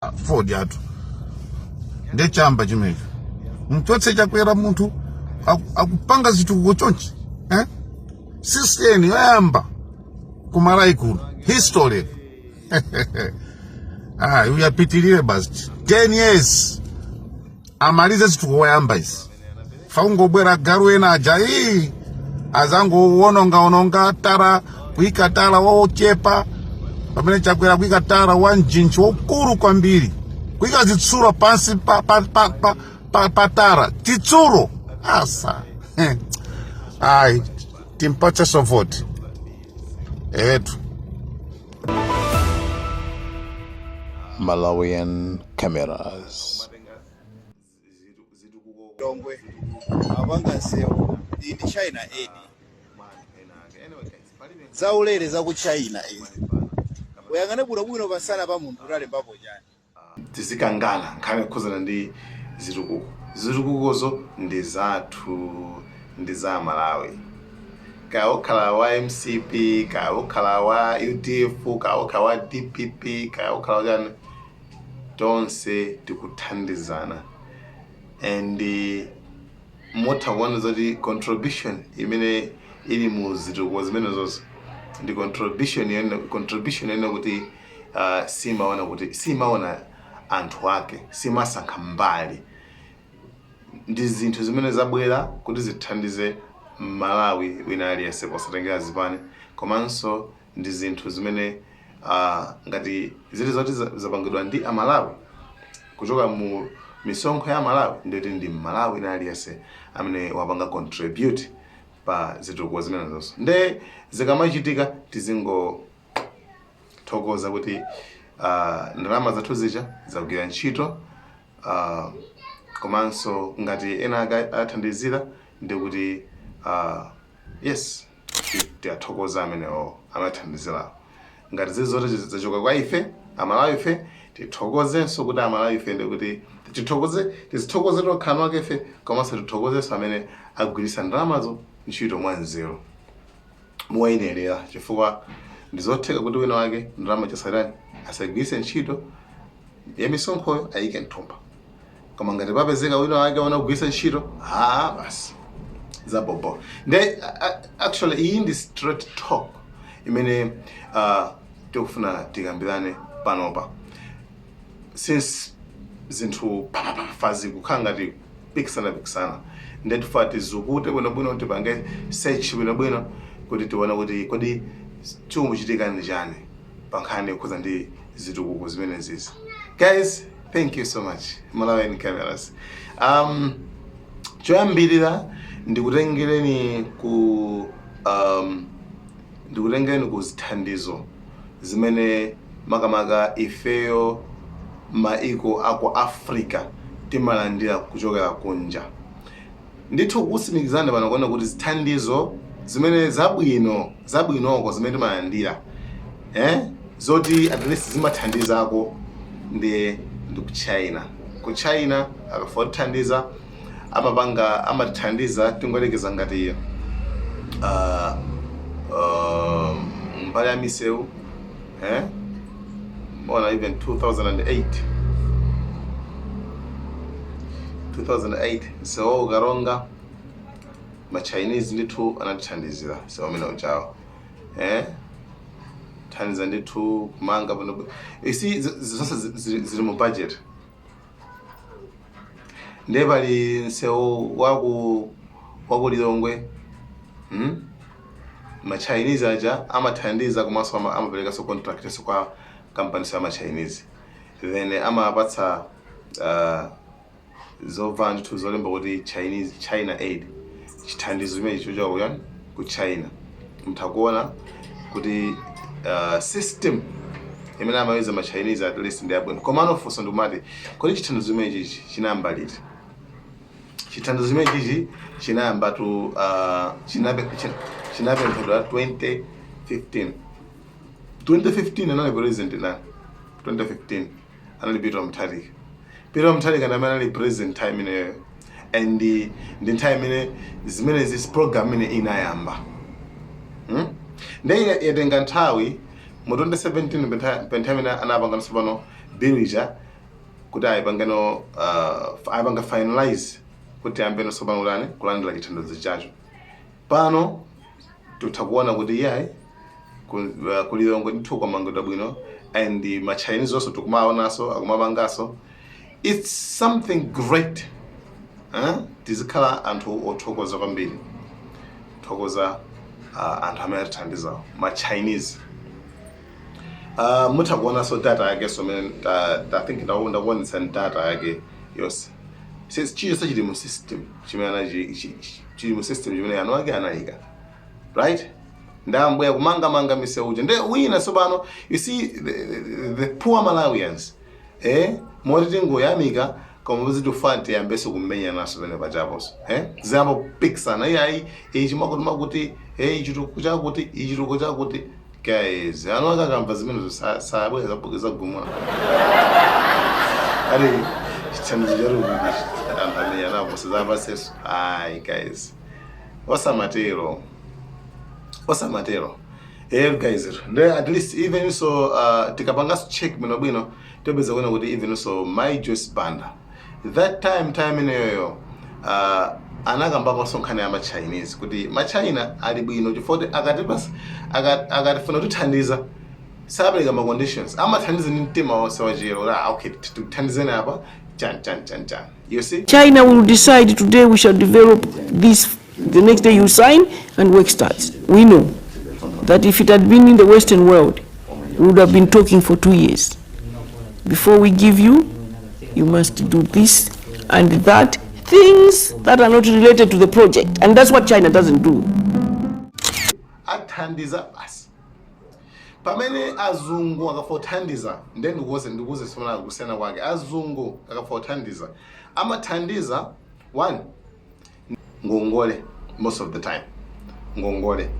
Fodyatu nde chamba chimenecho. Mchotse Chakwera, munthu akupanga zitukuko chonchi, eh? CCN yoyamba kumalawi kuno, history. Ah, uyapitilire basi 10 years, amalize zitukuko wayamba izi. Fakungobwera galu ena aja ii azangowononga ononga tara, kuika tara wochepa, pamene Chakwera kuika tara wa mjinchi wokulu kwambiri, kuika zitsulo pansi pa tara, titsulo asa. Ayi, timpatse vote etu. Malawian Cameras. Lilongwe apanga nsewu. Iyi ndi China Aid, zaulere za ku China izi. Uyang'ane bwinobwino pasana pa munthu utalembapo chani. Tizikangana nkhani yokhuzana ndi zitukuko. Zitukukozo ndi zathu, ndi za Malawi. Kaya ukhala wa MCP, kaya ukhala wa UDF, kaya ukhala wa DPP, kaya ukhala wa chani, tonse tikuthandizana. And mutha kuona zoti contribution imene ili mu zitukuko zimenezozo ndi contribution yene kuti simaona kuti simaona anthu ake, simasankha mbali. Ndi zinthu zimene zabwera kuti zithandize Malawi wina aliyense posatengera zipani. Komanso ndi zinthu zimene ngati zili zoti zapangidwa ndi Amalawi kuchoka mu misonkho ya Malawi, nditi ndi Mmalawi wina aliyense amene wapanga contribute pa zitukuko zimenezonso. Nde zikamachitika tizingothokoza kuti ndalama zathu zija zagwira ntchito. Komanso ngati ena athandizira, ndikuti yes, tiyathokoza amenewo amathandizirawo. Ngati zili zoti zachoka kwa ife Amalawi ife, tithokozenso kuti Amalawi ife, ndikuti tithokoze, tizithokoze tokha ake ife, komanso tithokozenso amene agwiritsa ndalamazo ntchito mwa nzeru, moyenerera, chifukwa ndizotheka kuti wina wake ndalama chasatani asagwiritse ntchito ya misonkhoyo, ayike mthumba. Koma ngati papezeka wina wake wana kugwiritsa ntchito, ha, basi, zabobo. Nde actually iyi ndi straight talk imene tikufuna tikambirane panopa, since zinthu papapafazi kukhala ngati pikisana pikisana. Nde tifuna tizukute bwinobwino, tipange search bwinobwino kuti tione kuti kodi chikuchitika ndi chani pa nkhani yokhuza ndi zitukuko zimenezizi. Guys, thank you so much. Malawian Cameras. Choyambirira ndikutengereni ku zithandizo zimene makamaka ifeyo maiko aku Africa timalandira kuchokera kunja. Ndithu kutsimikizani pano kuona kuti zithandizo zimene zabwino zabwinoko zimene timalandira, zoti at least zimathandizako, ndi ku China. Ku China akafuna kutithandiza amapanga, amatithandiza. Tingoyerekeza ngati mbali ya misewu, eh? Ona even 2008, 2008 msewu ukaronga, ma Chinese ndithu anatithandizira msewu umene uchawo, eh? Thandiza ndithu kumanga pano. You see, zonse zili mu budget. Ndiye pali msewu waku Lilongwe, Ma Chinese aja amathandiza, komanso amaperekanso contract so kwa company ya ma Chinese, then amapatsa zovala ndithu zolemba kuti Chinese, China Aid, chithandizo chimene chochoka kuyani, ku China. Mutha kuona kuti system imene amayuza ma Chinese at least ndi yabwino. Komano funso ndikumati, kodi chithandizo chimene chichi chinayamba liti? Chithandizo chimene chichi chinayambatu chinapemphedwa 2015. 2015 anali president nani? 2015 anali Peter Mutharika. Peter Mutharika ndi amene anali president time imeneyo, and ndi nthawi imene zimenezi, program imene inayamba, Ndiye yatenga nthawi. Mu 2017 pa nthawi imene anapanga tsopano bill ija. Kuti ayipangeno ayipanga finalize kuti ayambeno tsopano kutani, kulandira chithandizo chacho. Pano tutha kuona kuti iyayi, ku Lilongwe ndithu kwamangidwa bwino, and ma Chinese also tikumaonanso akumapanganso. It's something great, eh? Tizikhala anthu othokoza kwambiri, thokoza anthu amene atithandizawo, ma Chinese. Mutha kuonanso data yake, so mene I think ndakuonetsani data yake yonse. Chilichonse chili mu system chimene chili mu system chimene anu ake anayika, right? Ndambweya kumangamanga misewu nde wina tsopano. You see the poor Malawians, eh, moti tingoyamika, koma muzitufa tiyambeso kumenya naso pene pachaponso, eh, ziyamba kupikisana, iyayi, ichi makuti makuti, eh, ichi chakuti, ichi chitukuko chakuti. Guys, anu akakamva zimenezo sabweza zagumula ari chithandizo charukuti anthu amenya napo sizapaseso. Ayi guys, osamatero, osamatero, eh, guys. Nde at least even so, tikapanganso check bwinobwino, tipeza kuona kuti even so Mai Joyce Banda that time ineyoyo anakambaponso nkhani ya ma Chinese, kuti ma China ali bwino chifukwa kuti akatipasa akatifuna kutithandiza sapereka ma conditions, amathandiza ndi mtima wonse wachiyero kuti, "Ah, okay, tikuthandizeni apa chan chan chan chan," you see. China will decide today we shall develop this, the next day you sign and work starts. We know that if it had been in the Western world, we would have been talking for 2 years. Before we give you, you must do this and that, things that are not related to the project. And that's what China doesn't do. Athandiza basi. Pamene azungu akafuna kuthandiza, nde ndikuuze sona kusiyana kwake. Azungu akafuna kuthandiza amathandiza one, ngongole. Most of the time ngongole,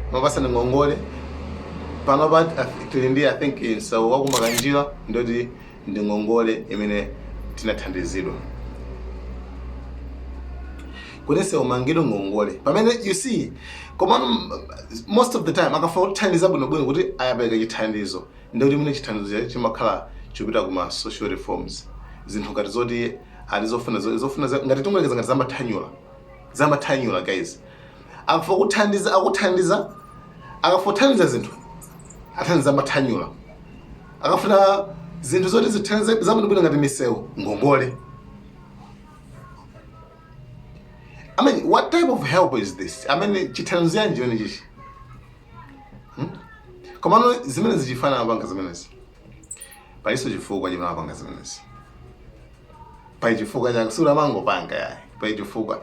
amapasani ngongole. Panopa tili ndi, I think, msewu wakumakanjira, ndoti ndi ngongole imene tinathandizidwa kuti msewu umangidwe, ngongole. Pamene you see, koma most of the time akafuna kuthandiza bwinobwino kuti ayapereka chithandizo, ndikuti mene chithandizo chimakhala chikupita kuma social reforms, zinthu ngati zoti ali zofuna ngati tingolekeza ngati zamathanyula, zamathanyula. Guys, akafuna kuthandiza akuthandiza, akafuna kuthandiza zinthu athandiza mathanyula, akafuna zinthu zoti zithandize zabwinobwino ngati misewu, ngongole. I mean, what type of help is this? I mean, chithandizo yanji chimene chichi? Komano zimene zichifana apanga zimenezi, paliso chifukwa chimene apanga zimenezi, pali chifukwa chake, sulamangopanga yayi, pali chifukwa.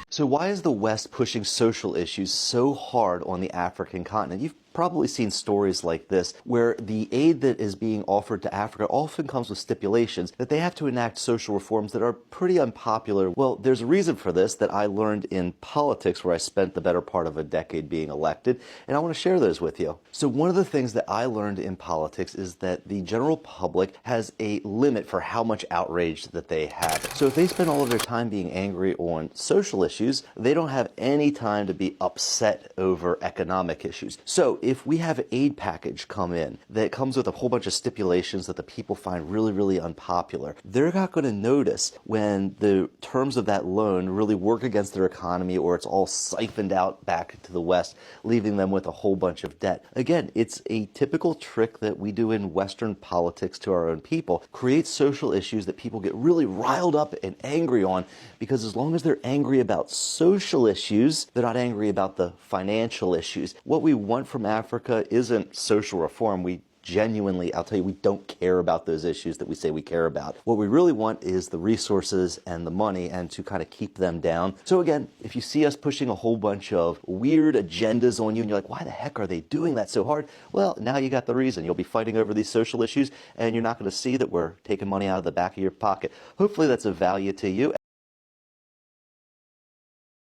So, why is the West pushing social issues so hard on the African continent? You've probably seen stories like this where the aid that is being offered to Africa often comes with stipulations that they have to enact social reforms that are pretty unpopular. Well, there's a reason for this that I learned in politics, where I spent the better part of a decade being elected, and I want to share those with you. So, one of the things that I learned in politics is that the general public has a limit for how much outrage that they have. So, if they spend all of their time being angry on social issues, they don't have any time to be upset over economic issues. So, if we have an aid package come in that comes with a whole bunch of stipulations that the people find really, really unpopular, they're not going to notice when the terms of that loan really work against their economy or it's all siphoned out back to the West, leaving them with a whole bunch of debt. Again, it's a typical trick that we do in Western politics to our own people. Create social issues that people get really riled up and angry on, because as long as they're angry about social issues, they're not angry about the financial issues. What we want from Africa isn't social reform. We genuinely, I'll tell you, we don't care about those issues that we say we care about. What we really want is the resources and the money and to kind of keep them down. So again, if you see us pushing a whole bunch of weird agendas on you and you're like, "Why the heck are they doing that so hard?" Well, now you got the reason. You'll be fighting over these social issues and you're not going to see that we're taking money out of the back of your pocket. Hopefully that's of value to you.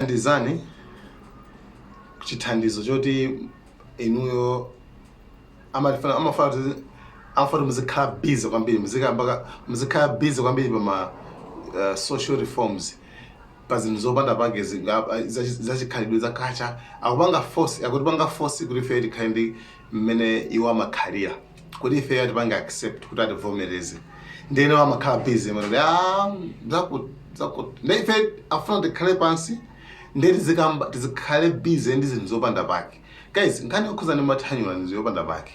Thandizani chithandizo choti inuyo amatifana amafuna kuti muzikhala busy kwambiri, muzikamba, muzikhala busy kwambiri pama social reforms, pa zinthu zopanda pake zachikhalidwe zakacha. Akupanga force, akutipanga force kuti ife tikhale ndi mmene iwo amakhalira, kuti ife atipange accept, kuti ativomereze. Ndeno amakhala busy manoti, ah, zaku zaku nde ife afuna tikhale pansi, nde tizikamba, tizikhale busy ndi zinthu zopanda pake. Guys, nkhani yokhuza ndi mathanyula ndi yopanda pake.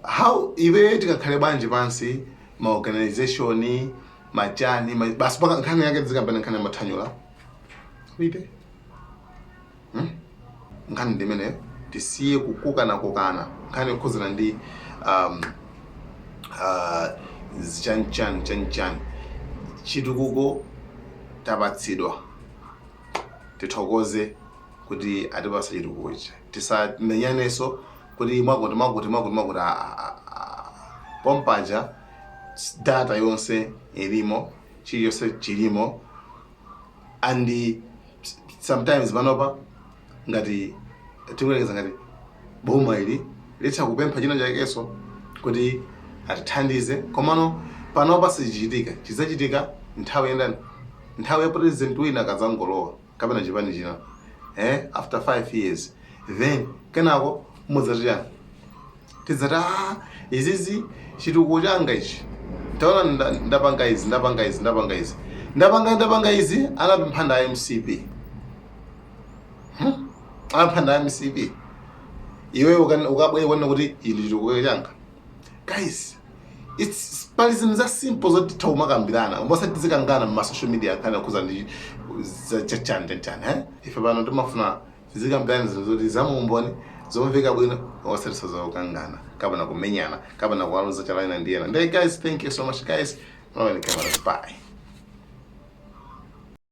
How iwe tikakhale bwanji pansi, ma organization machani ma, basi paka nkhani yake tizikambana nkhani ya mathanyula wite, Nkhani ndi imeneyo, tisiye kukokanakokana nkhani yokhuzana ndi zichanchani chanchani. Chitukuko tapatsidwa, tithokoze kuti atipasa chitukuko ichi. Tisamenyanenso kuti mwakuti mwakuti mwakuti mwakuti. Ah, ah, ah. Pompaja data yonse ilimo, chilichonse chilimo. And sometimes panopa ngati tikuyerekeza ngati boma ili litha kupempha china chakenso kuti atithandize, komano panopa sichichitika. Chizachitika nthawi yendani, nthawi ya president wina akadzangolowa kapena chipani china, after 5 years, then kenako mudzati chani? Tidzati, "Ah, izizi chitukuko changa ichi, taona, ndapanga izi, ndapanga izi, ndapanga izi, ndapanga izi." Anapempha nda MCP, Anapempha nda MCP. Iwe ukabwere kuona kuti ili chitukuko changa. Guys, it's pali zinthu za simple zoti titha kumakambirana, osati tizikangana ma social media nkhani yokhuza ndi za chachani chachani, eh? Ife pano timafuna tizikambirana zinthu zoti zamuumboni, zomveka bwino, osati zokangana kapena kumenyana kapena kuwaluza chala ena ndi ena. Ndiye guys, thank you so much, guys. Malawi Cameras, bye.